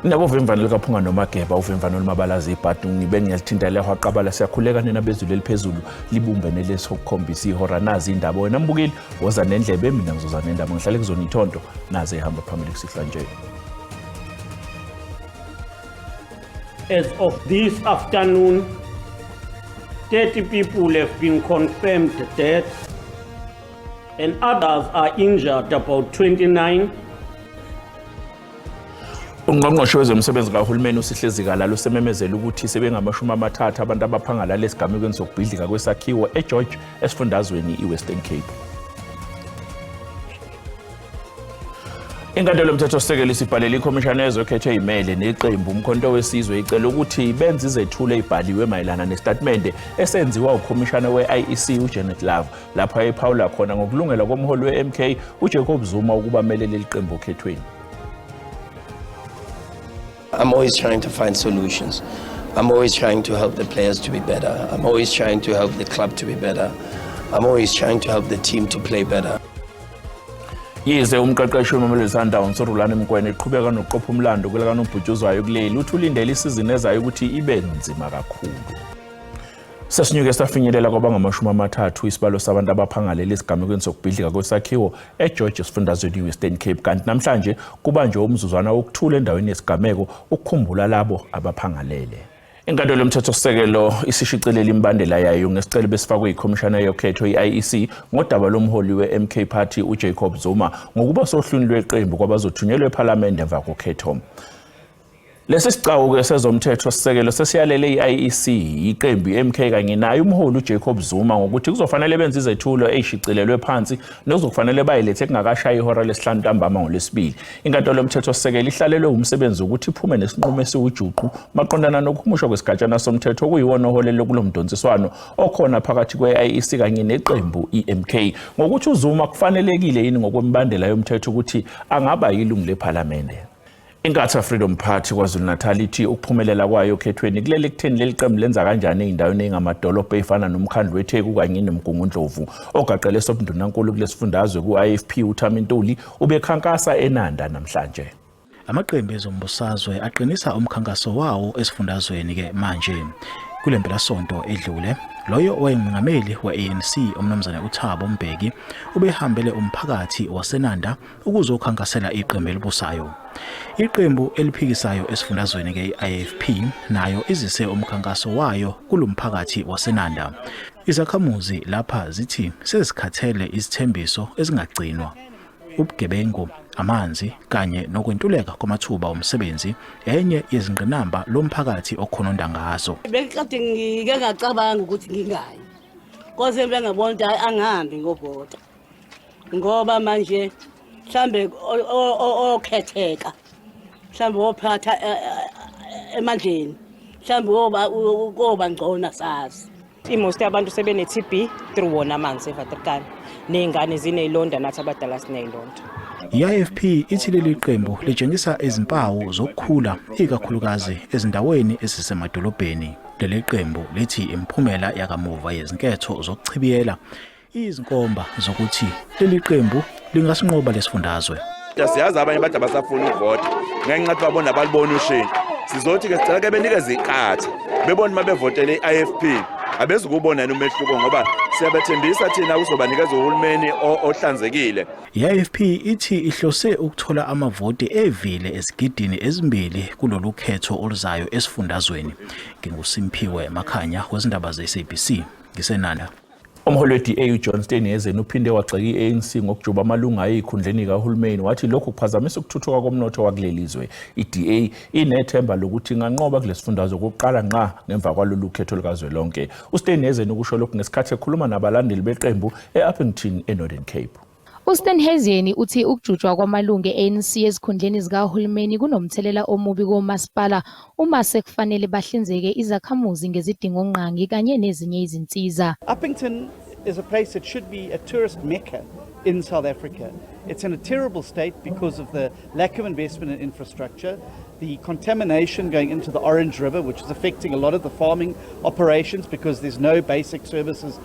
Nabo vimvane likaPhunga noMageba, uvimvane olumabalaza ibhadi ngibe ngiyalithinta lehwaqabala. Siyakhuleka nina bezulu eliphezulu libumbe nelesokukhombisa ihora. Nazi indaba, wena mbukeli woza nendlebe, mina ngizoza nendaba, ngihlale kuzona ithonto nazi ehamba phambili kusihlwa nje. As of this afternoon, 30 people have been confirmed dead and others are injured, about 29. Ungqongqoshe wezemisebenzi kahulumeni uSihle Zikalala usememezele ukuthi sebengamashumi 30 abantu abaphangalala esigamekweni sokubhidlika kwesakhiwo eGeorge esifundazweni iWestern Cape. Inkantolo yomthethosisekelo isibhalele ikhomishana yezokhetho eyimele neqembu Umkhonto weSizwe icela ukuthi benze izethulo ezibhaliwe mayelana nesitatimende esenziwa ukhomishana we-IEC uJanet Love lapho ayephawula khona ngokulungela komholi we-MK uJacob Zuma ukuba mele leli qembu okhethweni. I'm always trying to find solutions. I'm always trying to help the players to be better. I'm always trying to help the club to be better. I'm always trying to help the team to play better. Yize umqeqeshi weMamelodi Sundowns uRulani Mokwena eqhubeka nokuqopha umlando kwelakanobhutshuzwayo kuleli, uthi ulindele isizini ezayo ukuthi ibe nzima kakhulu. Sesinyuke safinyelela kwabangamashumi 30 isibalo sabantu abaphangalele esigamekweni sokubhidlika kwesakhiwo eGeorge esifundazweni i-Western Cape, kanti namhlanje kubanjwe umzuzwana wokuthula endaweni yesigameko ukukhumbula labo abaphangalele. Inkantolo yomthethosisekelo isishicilele imibandela yayo ngesicelo besifakwe yikhomishana yokhetho i-IEC ngodaba lomholi we-MK Party uJacob Zuma ngokuba sohlwini lweqembu kwabazothunyelwa ephalamende emva kokhetho. Lesi sigcawu-ke sezomthetho sisekelo sesiyalele i-IEC, iqembu i-MK kanye naye umholi uJacob Zuma ngokuthi kuzofanele benze izethulo ey'shicilelwe phansi nokuzokufanele bayilethe kungakashayi ihora lesihlanu ntambama ngoLwesibili. Inkantolo yomthethosisekelo ihlalelwe umsebenzi wokuthi iphume nesinqumo esiwujuqu maqondana nokuhumushwa kwesigatshana somthetho okuyiwona oholele kulo mdonsiswano okhona phakathi kwe-IEC kanye neqembu i-MK ngokuthi uZuma kufanelekile yini ngokwemibandela yomthetho ukuthi angaba yilungu lephalamende. Inkatha Freedom Party KwaZulu-Natal ithi ukuphumelela kwayo okhethweni kuleli kutheni leli qembu lenza kanjani ey'ndaweni ey'ngamadolobha ey'fana nomkhandlu weTheku kanye noMgungundlovu. Ogaqele sobundunankulu kulesifundazwe ku-IFP uThami Ntuli ubekhankasa eNanda namhlanje. Amaqembu ezombusazwe aqinisa umkhankaso wawo esifundazweni ke manje. Kule mpelasonto edlule, loyo owayengumengameli we-ANC uMnumzane uThabo Mbeki ubehambele umphakathi waseNanda ukuzokhankasela iqembu elibusayo. Iqembu eliphikisayo esifundazweni ke i-IFP nayo izise umkhankaso wayo kulomphakathi waseNanda. Izakhamuzi lapha zithi sezikhathele izithembiso ezingagcinwa, ubugebengu, amanzi kanye nokwentuleka kwamathuba omsebenzi enye yezingqinamba lomphakathi okhononda ngazo. Bengikade ngike ngacabanga ukuthi ngingayi. Koze bengabona ukuthi hayi, angihambi ngovota. Ngoba manje mhlambe okhetheka mhlambe wophatha emandleni, mhlambe woba koba ngcono, sazi. I-most yabantu sebene-TB through wona amanzi eVaterkant, ney'ngane ziney'londa, nathi abadala siney'londa. I-IFP ithi leli qembu litshengisa izimpawu zokukhula ikakhulukazi ezindaweni ezisemadolobheni. Leli qembu lithi imiphumela yakamuva yezinketho zokuchibiyela izinkomba zokuthi leli qembu lingasinqoba lesifundazwe. Siyazi abanye bathi abasafuni ukuvota ngenxa yokuthi babona balibona ushintsho. Sizothi-ke sicela ke benikeze iqatha bebone uma bevotele i-IFP abezukubona yini umehluko, ngoba siyabathembisa thina uzobanikeza uhulumeni ohlanzekile. I-IFP ithi ihlose ukuthola amavoti evile ezigidini ezimbili kulolu khetho oluzayo esifundazweni. NginguSimphiwe Makhanya wezindaba ze-SABC ngiseNanda. Umholi we-DA uJohn Steenhuisen uphinde wagxeka i-ANC ngokujuba amalungu ayo ey'khundleni kahulumeni, wathi lokhu kuphazamisa ukuthuthuka komnotho wakuleli zwe. I-DA inethemba lokuthi inganqoba kulesifundazwe kokuqala ngqa ngemva kwalolu khetho lukazwelonke. USteenhuisen ukusho lokhu ngesikhathi ekhuluma nabalandeli beqembu e-Upington eNorthern Cape. USteenhuisen uthi ukujutshwa kwamalungu e-ANC ezikhundleni zikahulumeni kunomthelela omubi komasipala uma sekufanele bahlinzeke izakhamuzi ngezidingongqangi kanye nezinye izinsiza. Upington is a place that should be a tourist mecca in South Africa. It's in a terrible state because of the lack of investment in infrastructure, the contamination going into the Orange River, which is affecting a lot of the farming operations because there's no basic services,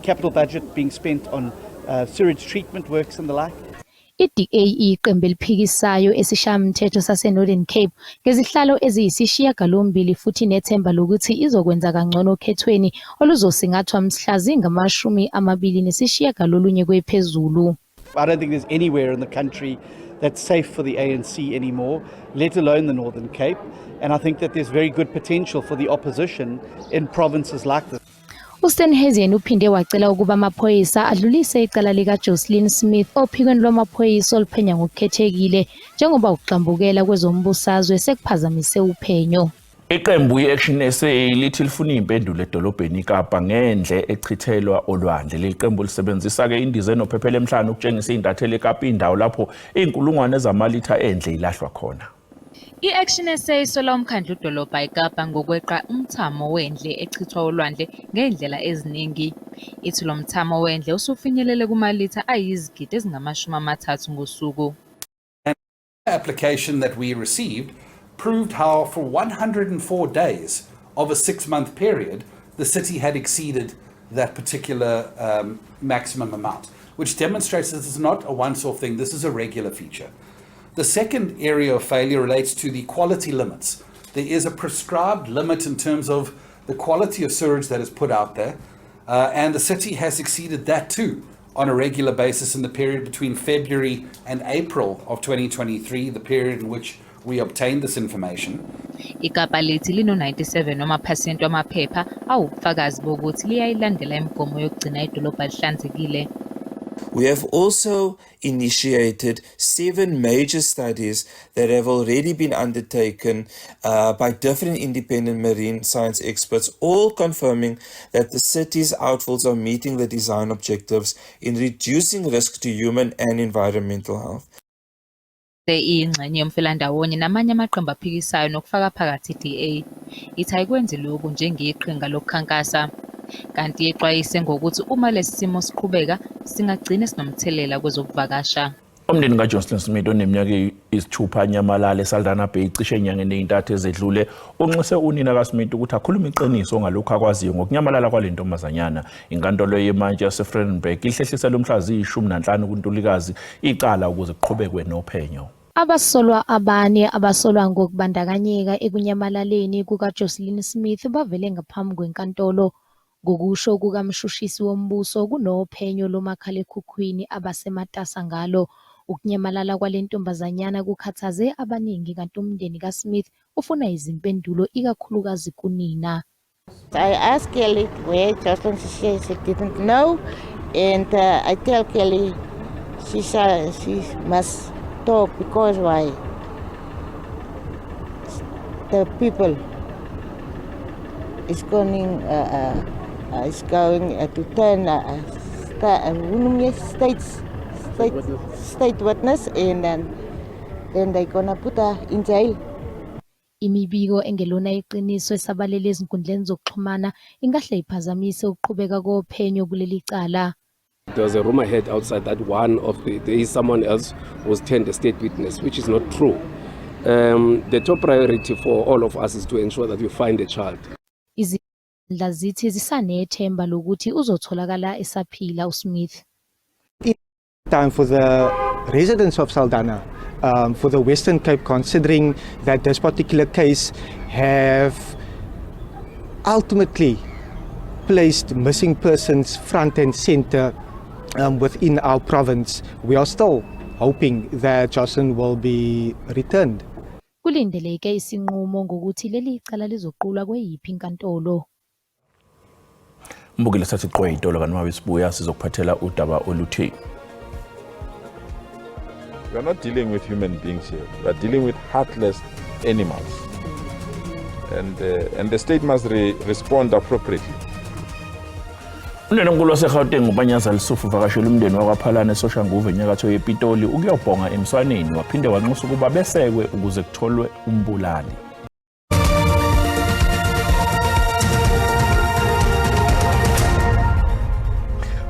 capital budget being spent on sewage treatment works and the like. I-DA iyiqembu eliphikisayo esiShayamthetho saseNorthern Cape ngezihlalo eziyisishiyagalombili futhi inethemba lokuthi izokwenza kangcono okhethweni oluzosingathwa mhla zingama-29 kwephezulu. I don't think there's anywhere in the country that's safe for the ANC anymore, let alone the Northern Cape. And I think that there's very good potential for the opposition in provinces like this. USteenhuisen uphinde wacela ukuba amaphoyisa adlulise icala likaJoshlin Smith ophikweni lwamaphoyisa oluphenya ngokukhethekile njengoba ukugxambukela kwezombusazwe sekuphazamise uphenyo. Iqembu i-Action SA lithi lifuna iy'mpendulo edolobheni iKapa ngendle echithelwa olwandle. Leli qembu lisebenzisa-ke indiza enophephela emhlane ukutshengisa iy'ntatheli eKapa indawo lapho iy'nkulungwane zamalitha endle ilahlwa khona. I-Action SA isola umkhandlu-dolobha iKapa ngokweqa umthamo wendle echithwa olwandle ngezindlela eziningi. Ithi lo mthamo wendle usufinyelele kumalitha ayizigidi ezingama-30 ngosuku. Application that we received proved how for 104 days of a 6-month period, the city had exceeded that particular maximum amount, which demonstrates this is not a once-off thing, this is a regular feature. The second area of failure relates to the quality limits. There is a prescribed limit in terms of the quality of sewage that is put out there, and the city has exceeded that too on a regular basis in the period between February and April of 2023, the period in which we obtained this information. IKapa lithi lino-97 wamaphesenti wamaphepha awubufakazi bokuthi liyayilandela imigomo yokugcina idolobha lihlanzekile. We have also initiated 7 major studies that have already been undertaken by different independent marine science experts, all confirming that the city's outfalls are meeting the design objectives in reducing risk to human and environmental health. Iyingxenye yomfelandawonye namanye amaqembu aphikisayo nokufaka phakathi i-DA. Ithi ayikwenzi lokhu njengeqhinga lokukhankasa. Kanti yexwayise ngokuthi uma lesi simo siqhubeka singagcina sinomthelela kwezokuvakasha. Umndeni kaJoshlin Smith oneminyaka eyisithupha anyamalala eSaldanha Bay cishe enyangeni ey'ntathu ezedlule unxuse unina kaSmith ukuthi akhulume iqiniso ngalokhu akwaziyo ngokunyamalala kwale ntombazanyana. Inkantolo yemantshi yaseVredenburg ihlehlisele umhla ziyi-15 kuNtulikazi icala ukuze kuqhubekwe nophenyo. Abasolwa abane abasolwa ngokubandakanyeka ekunyamalaleni kukaJoshlin Smith bavele ngaphambi kwenkantolo. Ngokusho kukamshushisi wombuso kunophenyo lomakhalekhukhwini abasematasa ngalo. Ukunyamalala kwale ntombazanyana kukhathaze abaningi kanti umndeni kaSmith ufuna izimpendulo ikakhulukazi kunina. I asked Kelly where Joshlin, she says she didn't know, and I tell Kelly she must talk because why? The people is going to turn state witness, and then they're gonna put her in jail. Imibiko engelona iqiniso esabalele ezinkundleni zokuxhumana ingahle iphazamise ukuqhubeka kophenyo kuleli cala. There was a rumor heard outside that there is someone else who was turned a state witness, which is not true. The top priority for all of us is to ensure that we find the child. Izindla zithi zisanethemba lokuthi uzotholakala esaphila uSmith. Time for the residents of Saldanha, for the Western Cape, considering that this particular case have ultimately placed missing persons front and center within our province. We are still hoping that Joshlin will be returned. Kulindeleke isinqumo ngokuthi leli cala lizoqulwa kweyiphi inkantolo. Mbukeli sathi qwe itolo kanti uma sibuya sizokuphathela udaba oluthi We are not dealing with human beings here. We are dealing with heartless animals. And the state must respond appropriately. Undunankulu waseGauteng uPanyaza Lesufi uvakashela umndeni wakwaPhalane eSoshanguve enyakatho yePitoli ukuyobhonga emswaneni waphinde wanxusa ukuba besekwe ukuze kutholwe umbulali.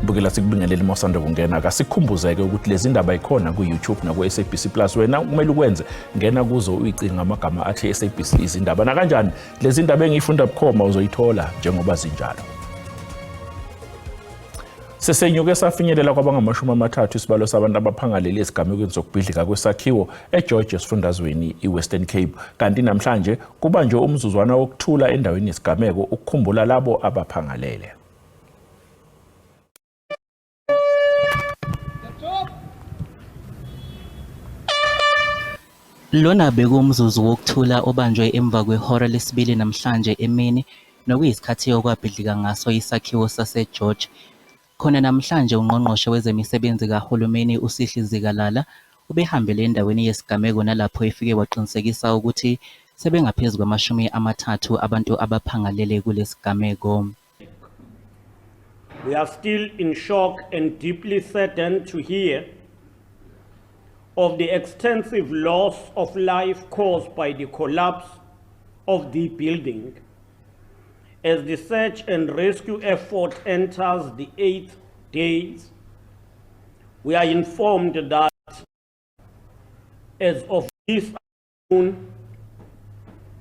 Mbukela sikubingelele uma usanda kungena akasikhumbuzeke ukuthi lezi ndaba ikhona ku-YouTube naku-SABC Plus. Wena kumele ukwenze ngena kuzo uyicinga amagama athi SABC izindaba nakanjani lezi ndaba engiyifunda bukhoma uzoyithola njengoba zinjalo. Sesenyuke safinyelela kwabangamashumi amathathu isibalo sabantu abaphangalele esigamekweni sokubhidlika kwesakhiwo eGeorge esifundazweni iWestern Cape, kanti namhlanje kubanjwe umzuzwana wokuthula endaweni yesigameko ukukhumbula labo abaphangalele. Lona bekuwumzuzu wokuthula obanjwe emva kwehora lesibili namhlanje emini nokuyisikhathi okwabhidlika ngaso isakhiwo saseGeorge. Khona namhlanje uNgqongqoshe wezeMisebenzi kaHulumeni uSihle Zikalala ubehambele endaweni yesigameko nalapho efike waqinisekisa ukuthi sebengaphezu kwamashumi amathathu abantu abaphangalele kulesigameko. We are still in shock and deeply saddened to hear of the extensive loss of life caused by the collapse of the building. As the search and rescue effort enters the eighth days, we are informed that as of this afternoon,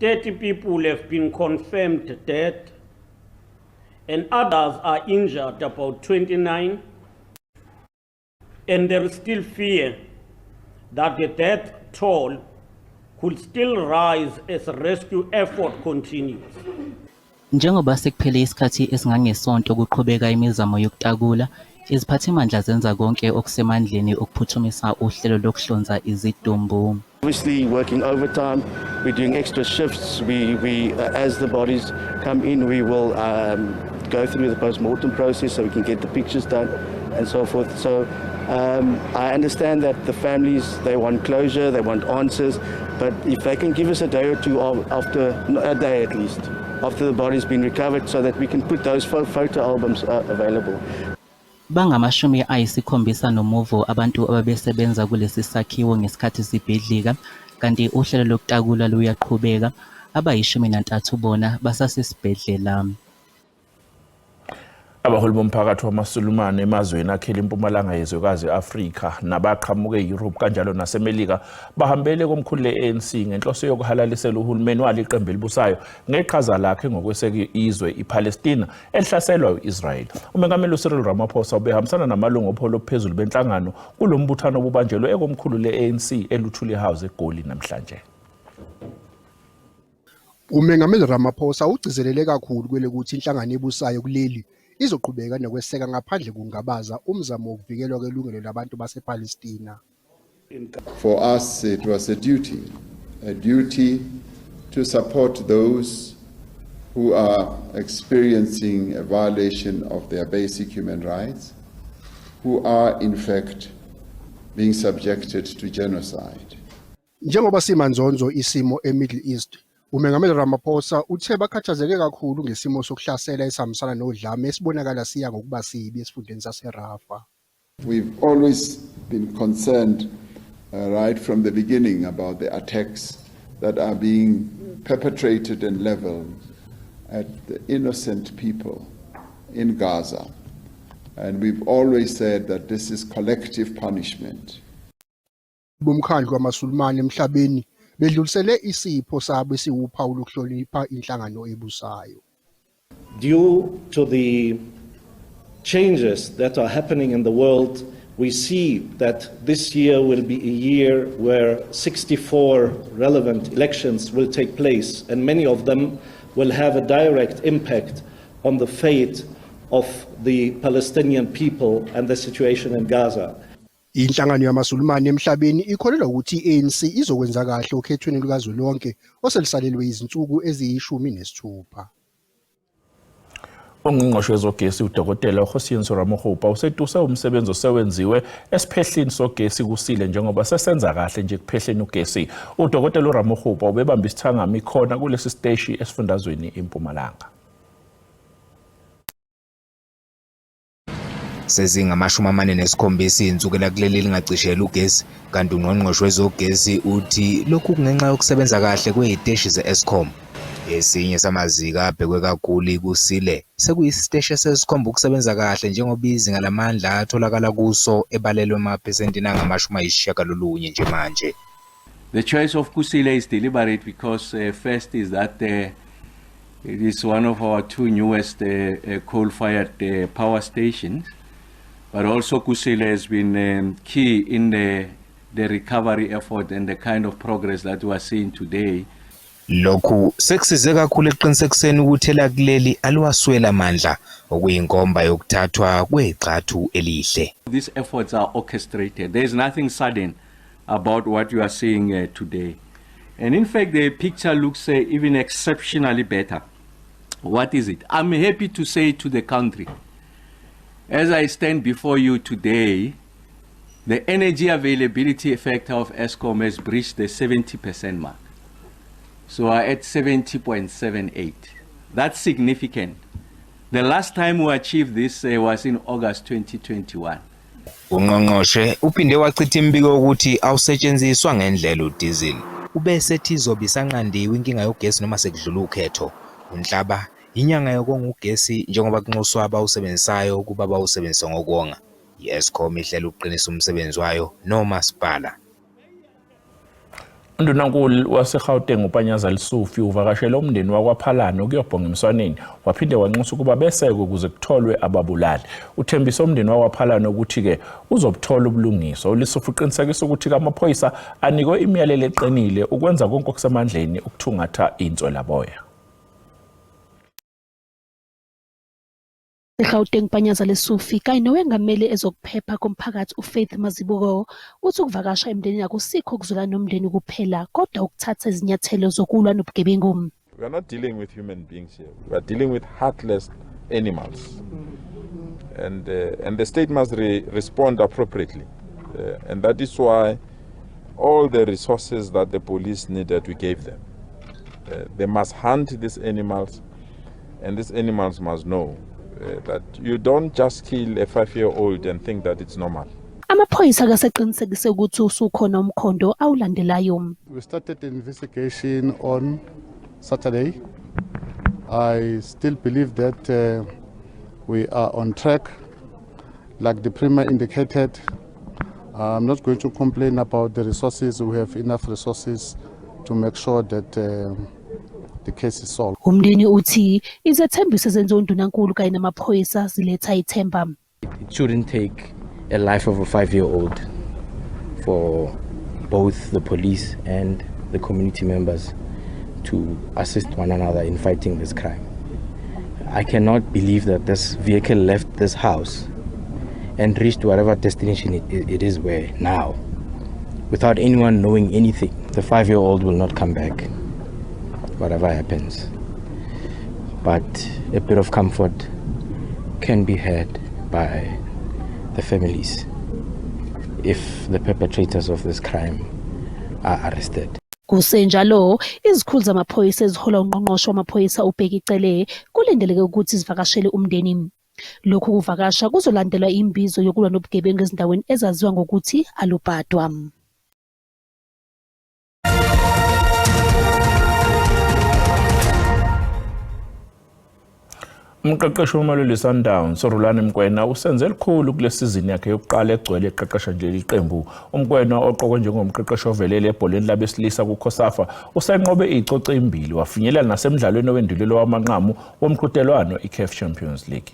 30 people have been confirmed dead and others are injured, about 29. And there is still fear that the death toll could still rise as rescue effort continues. Njengoba sekuphele isikhathi esingangesonto kuqhubeka imizamo yokutakula, iziphathimandla zenza konke okusemandleni ukuphuthumisa uhlelo lokuhlonza izidumbu. Obviously working overtime, we're doing extra shifts. We, as the bodies come in, we will go through the post-mortem process so we can get the pictures done and so forth. So I understand that the families, they want closure, they want answers, but if they can give us a day or two after, a day at least, after the body's been recovered so that we can put those photo albums available. Bangamashumi ayisikhombisa nomuvo abantu ababesebenza kulesi sakhiwo ngesikhathi sibhidlika, kanti uhlelo lokutakula luyaqhubeka. Abayishumi nantathu bona basasesibhedlela. Abaholi bomphakathi wamaSulumane emazweni akhele impumalanga yezwekazi i-Afrika nabaqhamuke e-Europe kanjalo naseMelika bahambele komkhulu le-ANC ngenhloso yokuhalalisela uhulumeni walo iqembu elibusayo ngeqhaza lakhe ngokweseka izwe iPalestina elihlaselwa u-Israel. Umengameli uCyril Ramaphosa ubehambisana namalungu opholo ophezulu benhlangano kulo mbuthano obubanjelwe ekomkhulu le-ANC eLuthuli House eGoli namhlanje. Umengameli Ramaphosa ugcizelele kakhulu kwelokuthi inhlangano ebusayo kuleli izoqhubeka nokweseka ngaphandle kokungabaza umzamo wokuvikelwa kwelungelo labantu basePalestina. For us, it was a duty to support those who are experiencing a violation of their basic human rights, who are in fact being subjected to genocide. Njengoba simanzonzo isimo eMiddle East, uMengameli Ramaphosa uthe bakhathazeke kakhulu ngesimo sokuhlasela esihambisana nodlame esibonakala siya ngokuba sibi esifundeni saseRafah. We've always been concerned right from the beginning about the attacks that are being perpetrated and leveled at the innocent people in Gaza. And we've always said that this is collective punishment. Bomkhandlu wamaSulumane emhlabeni bedlulisele isipho sabo esiwuphawu lokuhlonipha inhlangano ebusayo. Due to the changes that are happening in the world, we see that this year will be a year where 64 relevant elections will take place, and many of them will have a direct impact on the fate of the Palestinian people and the situation in Gaza. Inhlangano yamaSulumane emhlabeni ikholelwa ukuthi i-ANC izokwenza kahle okhethweni lukazwelonke oselisalelwe izinsuku eziyishumi nesithupha. Ungqongqoshe wezogesi uDokotela uKgosientsho Ramokgopa usetuse umsebenzi osewenziwe esiphehlini sogesi Kusile njengoba sesenza kahle nje kuphehleni ugesi. UDokotela uRamokgopa ubebamba isithangami khona kulesi siteshi esifundazweni iMpumalanga. Sezingamashumi amane nesikhombisa izinsukela kuleli lingacishela ugesi, kanti ungqongqoshe wezogesi uthi lokhu kungenxa yokusebenza kahle kweziteshi ze-Eskom. Esinye samaziko abhekwe kakhulu iKusile sekuyisiteshi esesikhomba ukusebenza kahle njengoba izinga lamandla atholakala kuso ebalelwe emaphesentini angamashumi ayisishiyagalolunye nje manje. The choice of Kusile is deliberate because first is that it is one of our two newest coal-fired power stations. But also Kusile has been key in the recovery effort and the kind of progress that we are seeing today. Lokhu sekusize kakhulu ekuqinisekiseni ukuthi elakuleli aliwasweli amandla okuyinkomba yokuthathwa kwegxathu elihle. These efforts are orchestrated. There is nothing sudden about what you are seeing today. And in fact, the picture looks even exceptionally better. What is it? I'm happy to say to the country, as I stand before you today, the energy availability factor of Eskom has breached the 70% mark. So we're at 70.78. That's significant. The last time we achieved this was in August 2021. Ungqongqoshe uphinde wachitha imibiko yokuthi awusetshenziswa ngendlela udizili. Ube esethi izobe isanqandiwe inkinga yogesi noma sekudlula ukhetho. Unhlaba inyanga yokonga ugesi njengoba kunxuswa abawusebenzisayo ukuba bawusebenzise ngokonga. I-Eskom ihlela ukuqinisa umsebenzi wayo nomasipala. Undunankulu waseGauteng uPanyaza Lesufi uvakashele umndeni wakwaPhalane ukuyobhonga emswaneni waphinde wanxusa ukuba besekwe ukuze kutholwe ababulali. Uthembise umndeni wakwaPhalane ukuthi-ke uzobuthola ubulungiswa. ULesufi uqinisekisa ukuthi-ke amaphoyisa anikwe imiyalelo eqinile ukwenza konke okusemandleni ukuthungatha inswelaboya. EGauteng Panyaza Lesufi kanye nowengamele ezokuphepha komphakathi uFaith Mazibuko uthi ukuvakasha emndenini akusikho ukuzwelana nomndeni kuphela kodwa ukuthatha izinyathelo zokulwa nobugebengu. We are not dealing with human beings here. We are dealing with heartless animals. And the state must respond appropriately. And that is why all the resources that the police needed, we gave them. They must hunt these animals, and these animals must know that you don't just kill a 5-year-old and think that it's normal. Amaphoyisa akaseqinisekise ukuthi usukhona umkhondo awulandelayo. We started the investigation on Saturday. I still believe that we are on track. Like the Premier indicated, I'm not going to complain about the resources. We have enough resources to make sure that the case is solved. Umndeni uthi izethembiso ezenziwe undunankulu kanye namaphoyisa ziletha ithemba. It shouldn't take a life of a 5-year-old for both the police and the community members to assist one another in fighting this crime. I cannot believe that this vehicle left this house and reached whatever destination it is where now, without anyone knowing anything. The 5-year-old will not come back, whatever happens. But a bit of comfort can be had by the families if the perpetrators of this crime are arrested. Kusenjalo, izikhulu zamaphoyisa eziholwa ungqongqoshe wamaphoyisa uBheki Cele kulindeleke ukuthi zivakashele umndeni. Lokhu kuvakasha kuzolandelwa imbizo yokulwa nobugebengu ezindaweni ezaziwa ngokuthi alubhadwa. Umqeqeshi weMamelodi Sundowns uRulani Mokwena usenze elikhulu kule sizini yakhe yokuqala egcwele eqeqesha nje iqembu. UMokwena oqokwe njengomqeqeshi ovelele ebholeni labesilisa kuCOSAFA usenqobe izicoco ezimbili wafinyelela nasemdlalweni owendulela wamanqamu womqhudelwano iCAF Champions League.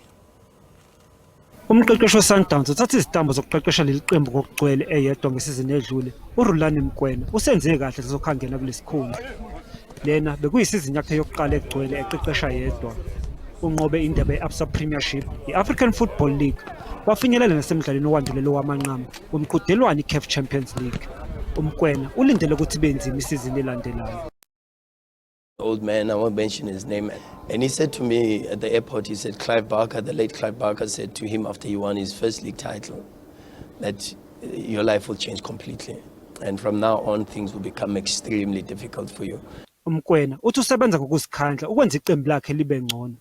Umqeqeshi weSundowns uthatha izitambo zokuqeqesha leli qembu ngokugcwele eyedwa ngesizini edlule. URulani Mokwena usenze kahle selokhu angena kulesikhundla. Lena bekuyisizini yakhe yokuqala egcwele eqeqesha yedwa. Unqobe indebe ye-Absa Premiership, i-African Football League, wafinyelela nasemdlalweni owandulela owamanqamu womqhudelwano i-CAF Champions League. UMokwena ulindele ukuthi ibe nzima isizini elandelayo. Old man, I won't mention his name. And he said to me at the airport, he said, Clive Barker, the late Clive Barker, said to him after he won his first league title that your life will change completely. And from now on, things will become extremely difficult for you. UMokwena uthi usebenza ngokuzikhandla ukwenza iqembu lakhe libe ngcono.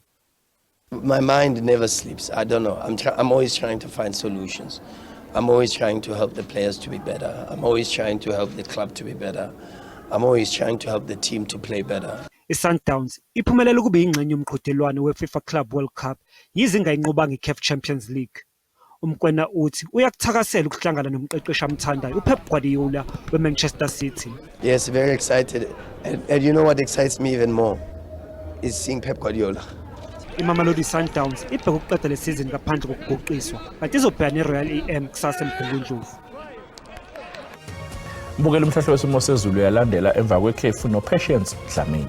My mind never sleeps. I don't know. I'm always trying to find solutions. I'm always trying to help the players to be better. I'm always trying to help the club to be better. I'm always trying to help the team to play better. I-Sundowns iphumelele ukuba yingxenye yomqhudelwano we-FIFA Club World Cup yize ingayinqobanga i-CAF Champions League. UMokwena uthi uyakuthakasela ukuhlangana nomqeqeshi amthandayo uPep Guardiola we-Manchester City. Yes, very excited. And you know what excites me even more is seeing Pep Guardiola. IMamelodi Sundowns ibheke ukuqeda le sizini ngaphandle kokuguqiswa kanti izobhekana neRoyal AM kusasa eMgungundlovu. Mbukela umhlahlo wesimo sezulu uyalandela emva kwekhefu noPatience Dlamini.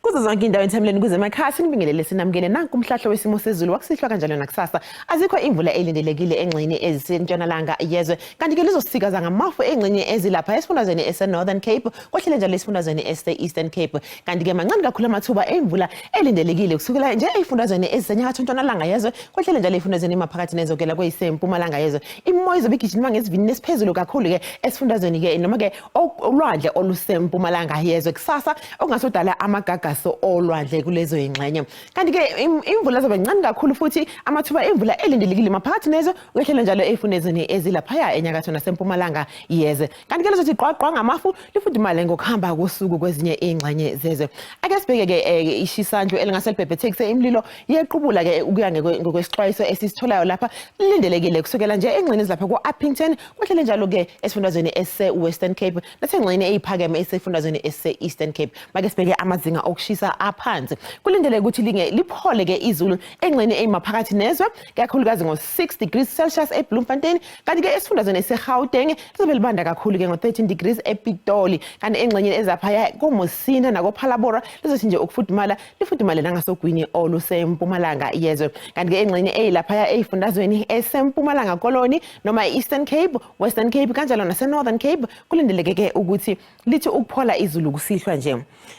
Kuzo zonke indawo enthamleni kuze emakhaya sinibingelele sinamukele nanku umhlahlo wesimo sezulu wakusihlwa kanjalo nakusasa. Azikho imvula elindelekile engxenye ezisentshonalanga yezwe kanti ke lizosikaza ngamafu engxenye ezilapha esifundazweni ese-Northern Cape kwehlele njalo esifundazweni ese-Eastern Cape. Kanti ke mancane kakhulu amathuba emvula elindelekile kusukela nje ey'fundazweni ezisenyakatho ntshonalanga yezwe kwehlele njalo ey'fundazweni emaphakathi nezokela kweyisempumalanga yezwe. Imimoya izobe igijima ngesivinini esiphezulu kakhulu-ke esifundazweni-ke noma-ke olwandle olusempumalanga yezwe kusasa okungasodala amagagaso olwandle kulezo yingxenye. Kanti-ke imvula zobe ncane kakhulu futhi amathuba emvula elindelekile maphakathi nezwe ukwehlela njalo ey'fundezweni ezilaphaya enyakatho nasempumalanga yezwe. Kanti-ke lizothi qwaqwa ngamafu lifudumale ngokuhamba kosuku kwezinye iy'ngxenye zezwe. Ake sibheke-ke eh, ishisandlu elingase libhebhethekise imililo yequbula-ke ukuya ngokwesixwayiso esisitholayo lapha lilindelekile kusukela nje engxenye ezilapha ko-Upington kwehlele njalo-ke esifundazweni ese-Western Cape nasengxenye eyiphakeme esifundazweni ese-Eastern Cape. Make sibheke amazinga okushisa aphansi. Kulindeleke ukuthi linge liphole-ke izulu engxenye eyimaphakathi nezwe kakhulukazi ngo-6 degrees Celsius eBloemfontein kanti-ke esifundazweni eseGauteng lizobe libanda kakhulu-ke ngo-13 degrees ePitoli kanti engxenyeni ezaphaya koMosina nakoPhalabora lizothi nje ukufudumala lifudumale nangasogwini olusempumalanga yezwe kanti-ke engxenye eyilaphaya eyifundazweni esempumalanga koloni noma i-Eastern Cape, Western Cape kanjalo nase-Northern Cape kulindeleke-ke ukuthi lithi ukuphola izulu kusihlwa nje.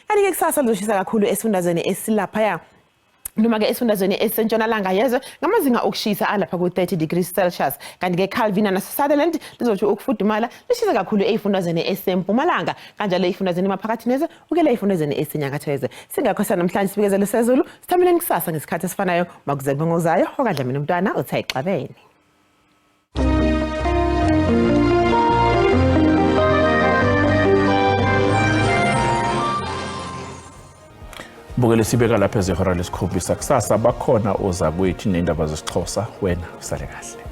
Kanti-ke kusasa lizoshisa kakhulu esifundazweni esilaphaya noma-ke esifundazweni esentshonalanga yezwe ngamazinga okushisa alapha ku-30 degrees Celsius kanti-ke Calvina nase-Sutherland lizothi ukufudumala lishisa kakhulu ey'fundazweni esempumalanga kanjalo ey'fundazweni emaphakathi nezwe ukela ey'fundazweni esenyakatho yezwe. Singakho sanamhlanje sibikezelo sezulu sithameleni kusasa ngesikhathi esifanayo makuze kube ngozayo okadlamini umntwana uthi ayixabene. Bukele sibeka lapha ezihora lesikhombisa kusasa bakhona ozakwethu nendaba zesiXhosa wena usale kahle.